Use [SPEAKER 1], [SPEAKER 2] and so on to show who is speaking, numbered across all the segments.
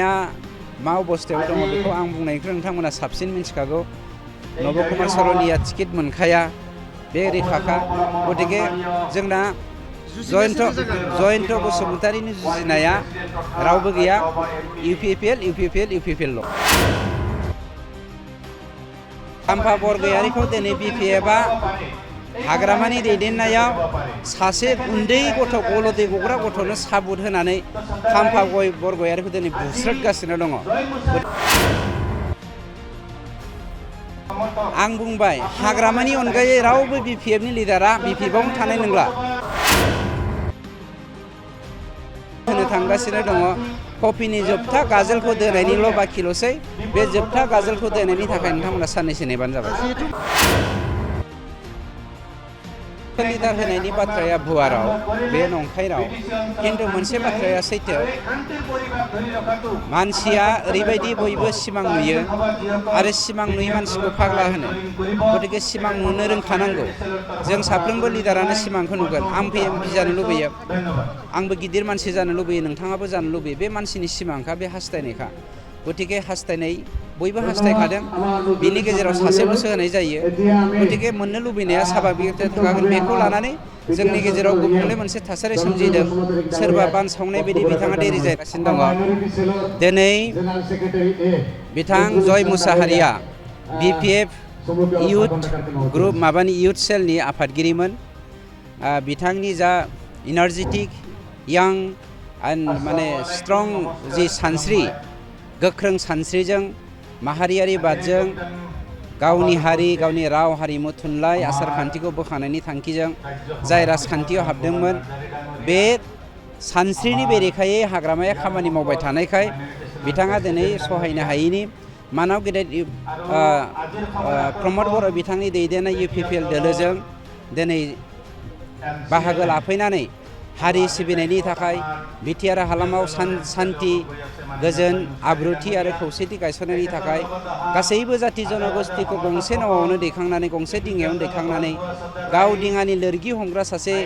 [SPEAKER 1] जुजिनाया मा अबस्थायाव दङ बेखौ आं बुंनायनिख्रुइ नोंथांमोना साबसिन मिथिखागौ। नब कुमार सर'निया टिकेट मोनखाया बे रोखाखा। गतिके जोंना जयन्त बसुमतारीनि जुजिनाया रावबो गैया। इउपिपिएल ल'। खाम्फा बरगयारिखौ दिनै बिपिएफआ हाग्रामानि दैदेननायाव सासे उन्दै गथ' गल'दै गग्रा गथ'नो साबुत होनानै खाम्फा बरगयारिखौ दिनै बुस्रोदगासिनो दङ। आं बुंबाय हाग्रामानि अनगायै रावबो बिपिएफनि लिडारा बिपिएफआवनो थानाय नंला होनो थांगासिनो दङ। कफिनि जोबथा गाजोलखौ दोनायनिल' बाखिल'सै। बे जोबथा गाजोलखौ दोनायनि थाखाय नोंथांमोना साननैसो नेबानो जाबाय। लिडार होनायनि बाथ्राया भुवा राव, बे नंखाय राव। खिन्थु मोनसे बाथ्राया सैथो, मानसिया ओरैबायदि बयबो सिमां नुयो आरो सिमां नुयै मानसिखौ फाग्ला होनो। गतिके सिमां नुनो रोंखानांगौ। जों साफ्रोमबो लिडारानो सिमांखौ नुगोन। आंबो एमपि जानो लुबैयो, आंबो गिदिर मानसि जानो लुबैयो, नोंथाङाबो जानो लुबैयो। बे मानसिनि सिमांखा, बे हास्थायनायखा। गतिके हास्थायनाय बयबो हास्थायखादों। बिनि गेजेराव सासेल'सो होनाय जायो। गतिके मोननो लुबैनाया साभाबिक थाखागोन। बेखौ लानानै जोंनि गेजेराव गुबुंले मोनसे थासारि सोमजिदों। सोरबा बानसावनाय बायदि बिथाङा देरि जागासिनो दङ। दिनै बिथां Jay Mushahary BPF youth group youth सेलनि आफादगिरिमोन। बिथांनि जा इनार्जेटिक यां माने स्ट्रं जि सानस्रि, गोख्रों सानस्रिजों, माहारियारिबादजों, गावनि हारि, गावनि राव, हारिमु, थुनलाइ, आसार खान्थिखौ बोखांनायनि थांखिजों जाय राजखान्थियाव हाबदोंमोन, बे सानस्रिनि बेरेखायै हाग्रामाया खामानि मावबाय थानायखाय बिथाङा दिनै सहायनो हायैनि मानाव गेदेर प्रमद बर' बिथांनि दैदेननाय इउपिपिएल दोलोजों दिनै बाहागो लाफैनानै हारि सिबिनायनि थाखाय बिटिआर हालामाव सान्थि, गोजोन, आब्रुथि आरो खौसेथि गायसननायनि थाखाय गासैबो जाथि जनगोष्ठीखौ गंसे नावआवनो दैखांनानै, गंसे दिङायावनो दैखांनानै गाव दिङानि लोरगि हमग्रा सासे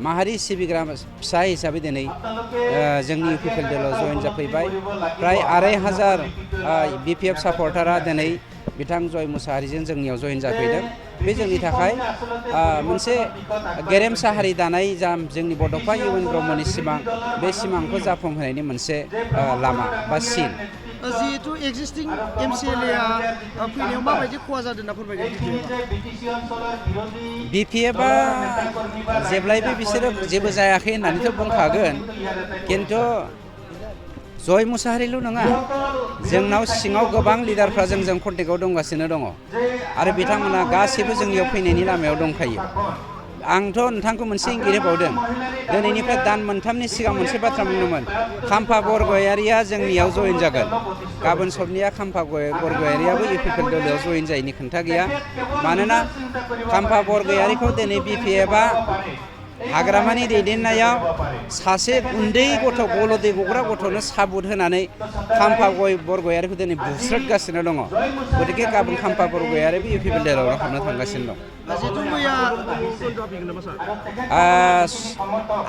[SPEAKER 1] माहारि सिबिग्रा फिसा हिसाबै दिनै जोंनि इउपिपिएल दोलोआव जयेन जाफैबाय। प्राय 2500 बिपिएफ सापर्टारा दिनै बिथां जय मुसाहारिजों जोंनियाव जयेन जाफैदों। बे जोंनि थाखाय मोनसे गेरेमसा हारि दानाय जा जोंनि बड'फा इउएन ब्रह्मनि सिमां, बे सिमांखौ जाफुंहोनायनि मोनसे लामा बा सिन।
[SPEAKER 2] जिहेतु एक्जिस्टिं एमसिएलएआ फैनायाव माबायदि खहा जादों होनना फोरमायगोन
[SPEAKER 1] बिपिएफआ? जेब्लायबो बिसोरो जेबो जायाखै होननानैथ' बुंखागोन। खिन्थु जय मुसाहारिल' नङा, जोंनाव सिङाव गोबां लिडारफ्रा जोंजों कन्टेक्टआव दंगासिनो दङ आरो बिथांमोना गासैबो जोंनियाव फैनायनि लामायाव दंखायो। आंथ' नोंथांखौ मोनसे इंगित होबावदों। दिनैनिफ्राय दान मोनथामनि सिगां मोनसे बाथ्रा बुंदोंमोन, खाम्फा बरगयारिया जोंनियाव जयेन जागोन। गाबोन सबनिया खाम्फा बरगयारियाबो इउपिपिएल दोलोआव जयेन जायैनि खोथा गैया। मानोना खाम्फा बरगयारिखौ दिनै बिपिएफआ हाग्रामानि दैदेननायाव सासे उन्दै गथ' गल'दै गग्रा गथ'नो साबुत होनानै खाम्फा बरगयारिखौ दिनै बुस्रोदगासिनो दङ। गतिके गाबोन खाम्फा बरगयारियाबो इउपिपिएल दोलोआव हाबनो थांगासिनो दं।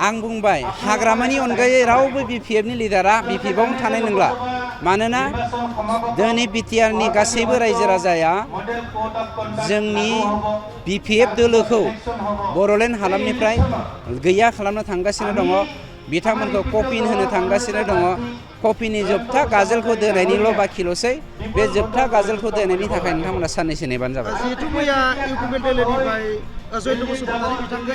[SPEAKER 1] आं बुंबाय हाग्रामानि अनगायै रावबो बिपिएफनि लिडारा बिपिएफआवनो थानाय नंला। मानोना दिनै बिटिआरनि गासैबो रायजो राजाया जोंनि बिपिएफ दोलोखौ बड'लेण्ड हालामनिफ्राय गैया खालामनो थांगासिनो दङ। बिथांमोनखौ कफिन होनो थांगासिनो दङ। कफिनि जोबथा गाजोलखौ दोनायनिल' बाखिल'सै। बे जोबथा गाजोलखौ दोनायनि थाखाय नोंथांमोना साननैसो नेबानो जाबाय।
[SPEAKER 2] जिहेतु मैया इउपिपिएल दोलोनिफ्राय जयन्त बसुमतारी बिथांखौ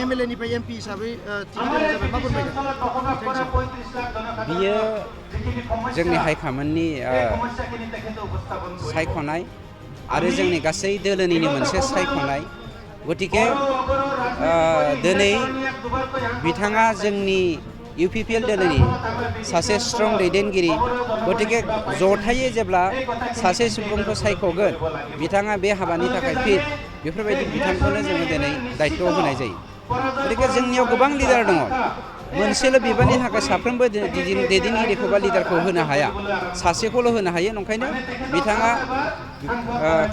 [SPEAKER 2] एमएलएनिफ्राय एमपि हिसाबै टिकेट होनाय जाबाय, मा फोरमायगोन?
[SPEAKER 1] बियो जोंनि हाइकमान्डनि सायख'नाय आरो जोंनि गासै दोलोनिनो मोनसे सायख'नाय। गतिके दिनै बिथाङा जोंनि इउपिपिएल दोलोनि सासे स्ट्रं दैदेनगिरि। गतिके जथायै जेब्ला सासे सुबुंखौ सायख'गोन, बिथाङा बे हाबानि थाखाय फिट, बेफोरबायदि बिथांखौनो जोङो दिनै दायित्व होनाय जायो। गतिके जोंनियाव गोबां लिडार दङ। मोनसेल' बिबाननि थाखाय साफ्रोमबो दैदेनगिरिखौ बा लिडारखौ होनो हाया, सासेखौल' होनो हायो। ओंखायनो बिथाङा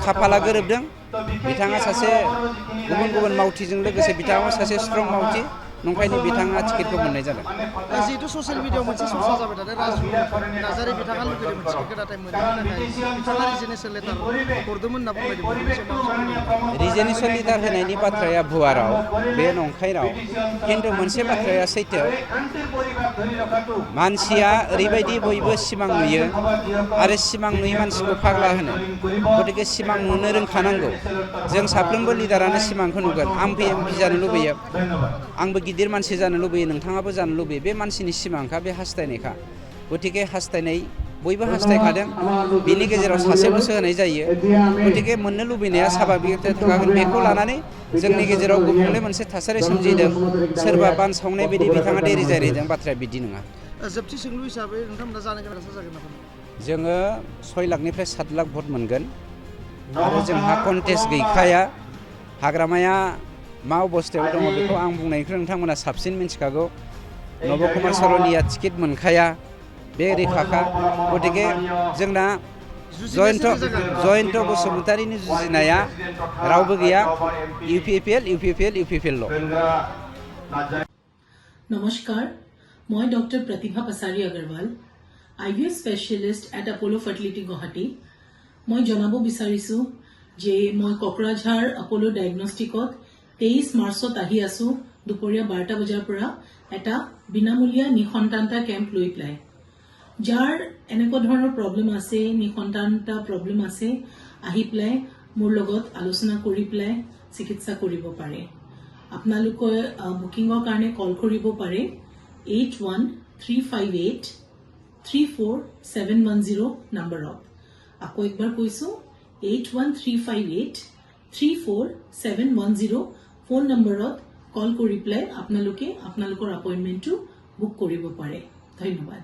[SPEAKER 1] खाफाला गोरोबदों। बिथाङा सासे गुबुन मावथिजों लोगोसे बिथाङा सासे स्ट्रं मावथि। नंखायनो बिथाङा टिकेटखौ मोननाय जादों।
[SPEAKER 2] जिहेतु ससियेल मिडियाआव मोनसे चर्चा जाबाय थादों राजु नार्जारि बिथाङा लुगैदोंमोन टिकेटखौ नाथाय मोनैनि थाखाय बिथाङा रिजिगनेसन लेटार हरदोंमोन होनना बुंबायदोंमोन।
[SPEAKER 1] रिजिगनेसन लेटार होनायनि बाथ्राया भुवा राव, बे नंखाय राव। खिन्थु मोनसे बाथ्राया सैथो, मानसिया ओरैबायदि बयबो सिमां नुयो आरो सिमां नुयै मानसिखौ फाग्ला होनो। गतिके सिमां नुनो रोंखानांगौ। जों साफ्रोमबो लिडारानो सिमांखौ नुगोन। आं MP जानो लुबैयो, आंबो गिदिर मानसि जानो लुबैयो, नोंथाङाबो जानो लुबैयो। बे मानसिनि सिमांखा, बे हास्थायनायखा। गतिके हास्थायनाय बयबो हास्थायखादों, बिनि गेजेराव सासेल'सो होनाय जायो। गतिके मोननो लुबैनाया साभाबिक थाखागोन। बेखौ लानानै जोंनि गेजेराव गुबुंले मोनसे थासारि सोमजिदों। सोरबा बानसावनाय बायदि बिथाङा देरि जारिदों, बाथ्राया बिदि नङा।
[SPEAKER 2] जोबथि सोंलु हिसाबै नोंथांमोना जानो गोनां जागोन नामा?
[SPEAKER 1] जोङो 6 लाखनिफ्राय 7 लाख भट मोनगोन आरो जोंहा कन्टेस्ट गैखाया। हाग्रामाया मा अबस्थायाव दङ बेखौ आं बुंनायनिख्रुइ नोंथांमोना साबसिन मिन्थिखागौ। नब कुमार सरलिया टिकेट मोनखाया, बे रैखाखा। गतिके जोंना जयन्त बसुमतारीनि जुजिनाया रावबो गैया। UPPL ल'।
[SPEAKER 3] নমস্কাৰ, মই ডক্টৰ প্ৰতিভা পাছাৰী আগৰৱাল, IVF স্পেচিয়েলিষ্ট এট আপ'লো ফাৰ্টিলিটি গুৱাহাটী। মই জনাব বিচাৰিছোঁ যে মই কোকৰাঝাৰ আপ'লো ডায়েগনষ্টিকত 23 মাৰ্চত আহি আছোঁ দুপৰীয়া 12টা বজাৰ পৰা এটা বিনামূলীয়া নিঃসন্তানতা কেম্প লৈ পেলাই। যাৰ এনেকুৱা ধৰণৰ প্ৰব্লেম আছে, নিঃসন্তানতা প্ৰব্লেম আছে, আহি পেলাই মোৰ লগত আলোচনা কৰি পেলাই চিকিৎসা কৰিব পাৰে। আপোনালোকে বুকিঙৰ কাৰণে কল কৰিব পাৰে 8135834710 নম্বৰত। আকৌ একবাৰ কৈছোঁ 8135834710 ফোন নম্বৰত কল কৰি পেলাই আপোনালোকে আপোনালোকৰ এপইণ্টমেণ্টটো বুক কৰিব পাৰে। ধন্যবাদ।